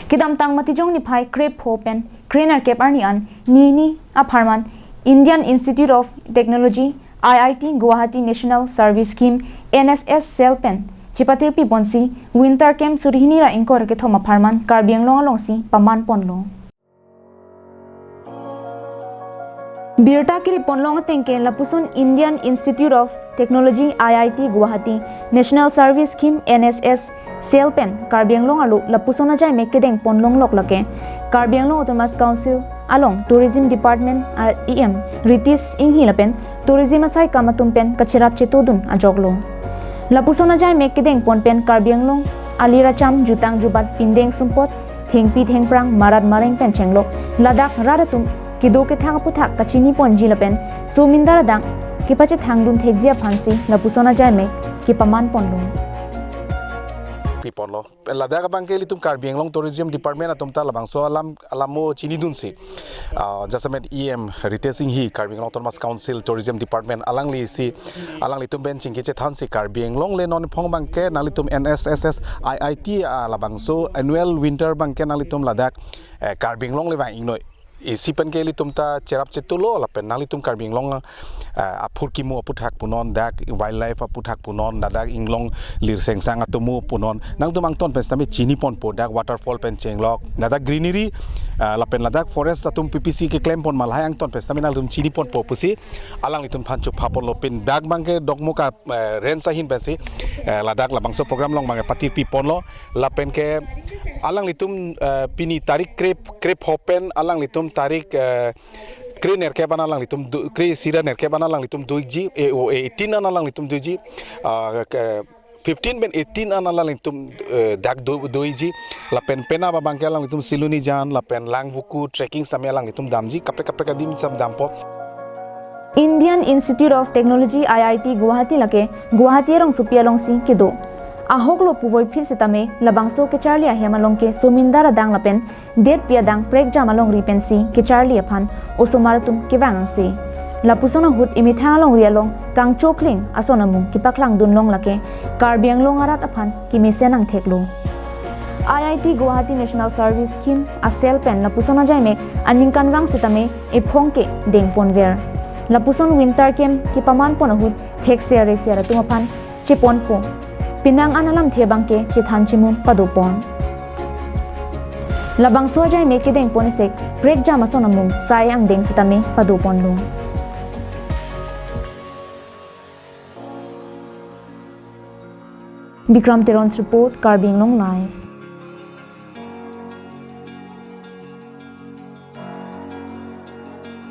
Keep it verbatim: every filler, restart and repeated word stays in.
Kedamtang Matijong niphai krepho pen krenerkep arni an nini apharman Indian Institute of Technology, I I T Guwahati National Service Scheme, N S S cell pen chepatirpi ponsi winter camp suri hini ra ingkoi ra kethom apharman Karbi Anglong alongsi paman ponlo. Birta kiri ponlong ateng ke lapuson Indian Institute of Technology, I I T Guwahati, National Service Scheme, N S S cell pen Karbi Anglong arlo lapuson ajaimek kedeng ponlonglok lake Karbi Anglong Autonomous Council along Tourism Department a E M Ritesh Enghi lapen Tourism asaikam atum pen kacherap chetodun ajoklo. Lapuson ajaimek kedeng pon pen Karbi Anglong aliracham, jutang jubat, pindeng sumpot, thengpi thengphrang, marat mareng pen chenglok ladak rat atum kedo kethang aphuthak kachini ponji lapen somindar adang kepachethangdun thekji aphansi lapuson ajaimek kepaman ponlo. Pi ponlo. Ladak abang ke ilitum Karbi Anglong Tourism Department atum ta labangso alam alamo chinidunsi, ah, jasemet E M Ritesh Enghi, Karbi Anglong Autonomous Council Tourism Department, alanglisi alanglitum pen chingki chethansi Karbi Anglong le non iphong abang ke nanglitum N S S S I I T, ah, labangso annual winter abang ke nanglitum ladak, eh, Karbi Anglong le vang ingnoi. Isi pen ke ilitum ta cherap chetulo lapen nanglitum Karbi Anglong, eh, aphurkimo aphuthak punon, dak wildlife aphuthak punon, ladak inglong lirsengsang atomo punon, nangtum angton pen sitame chini ponpo, dak waterfall pen chenglok, ladak greenery, eh, lapen ladak forest atum P P C keklem pon ma lahai angton pen sitame nangtum chini ponpo pusi alanglitum aphan chupha ponlo. Pin dak abang ke Dokmoka, eh, range ahin pensi, eh, ladak labangso program along abang ke patirpi ponlo. Lapen ke alanglitum, eh, pini tarik kre, krepho pen alanglitum tarik, eh, krenerkep an alanglitum do, kre isi ra nerkep an alanglitum doiji, eh, o, eh, eighteen an alanglitum doiji, ah, ke fifteen pen eighteen an alanglitum, eh, dak do, doiji. Lapen penap abang ke alanglitum Silonijan lapen Langvoku trekking sitame alanglitum damji, kaprek kaprek adim sitame dampo. Indian Institute of Technology, I I T Guwahati lake Guwahati arongsopi alongsi kedo. Ahoklo puvoiphit sitame labangso kecharli ahem along ke somindar adang lapen detpi adang prekjam alongri pensi kecharli aphan osomar atum kevang angse. Lapuson ahut emethang alongri along kangchokling ason amung kepaklang dunlong lake Karbi Anglong arat aphan kemesen angtheklo. I I T Guwahati National Service Scheme a cell pen lapuson ajaimek aningkanvang sitame ephong ke dengponver. Lapuson winter camp kepaman pon ahut thekser reser atum aphan cheponpo. Penang an alamthe abang ke chethan chimum padopon. Labangso ajaimek kedeng pon isek prekjam ason amung sai angdeng sitame padoponlo. Bikram Teron's report, Karbi Anglong Live.